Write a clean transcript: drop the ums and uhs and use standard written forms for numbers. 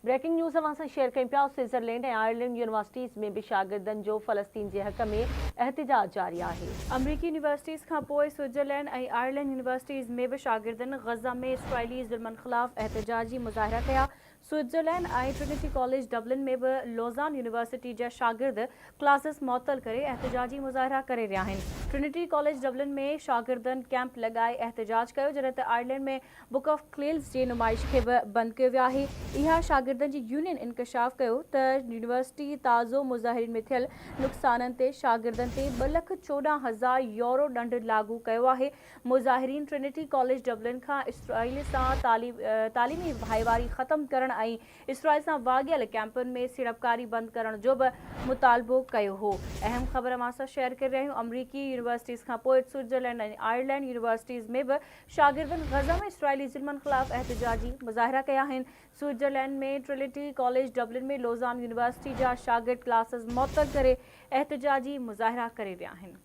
Breaking news اوهان سان share ڪيون پيا، سوئٽزرلينڊ ۽ آئرلينڊ يونيورسٽيز ۾ به شاگردن جو فلسطين جي حق ۾ احتجاج جاري آهي. آمريڪي يونيورسٽيز کانپوء سوئٽزرلينڊ ۽ آئرلينڊ يونيورسٽيز ۾ به شاگردن غزه ۾ اسرائيلي ظلمن خلاف احتجاجي مظاهرا ڪيا. سوئٽزرلينڊ ۽ ٽرنٽي ڪاليج ڊبلن ۾ به لوزان يونيورسٽي جا شاگرد ڪلاسز معطل ڪري احتجاجي مظاهرا ڪري رهيا آهن. ٽرنٽي ڪاليج ڊبلن ۾ شاگردن ڪئمپ لڳائي احتجاج ڪيو جڏهن ته آئرلينڊ ۾ بڪ آف ڪليلز جي نمائش کي به بند ڪيو ويو آهي. اها شاگردن جي يونين انڪشاف ڪيو ته يونيورسٽي تازو مظاهرين ۾ ٿيل نقصانن تي شاگردن تي 2,14,000 يورو ڏنڊ لاڳو ڪيو آهي. مظاهرين ٽرنٽي ڪاليج ڊبلن کان اسرائيل سان تعليمي ڀائيواري ختم ڪرڻ ۽ اسرائيل سان واڳيل ڪئمپن ۾ سيڙپڪاري بند ڪرڻ جو به مطالبو ڪيو هو. اهم خبر اوهان سان شيئر ڪري رهيا آهيون آمريڪي يونيورسٽيز کانپوء سوئٽزرلينڊ ۽ آئرلينڊ يونيورسٽيز ۾ به شاگردن غزه ۾ اسرائيلي ظلمن خلاف احتجاجي مظاهرا ڪيا آهن. Switzerland ۾ Trinity college Dublin ۾ Luzon university جا شاگرد ڪلاسز معطل ڪري احتجاجي مظاهرا ڪري رهيا آهن.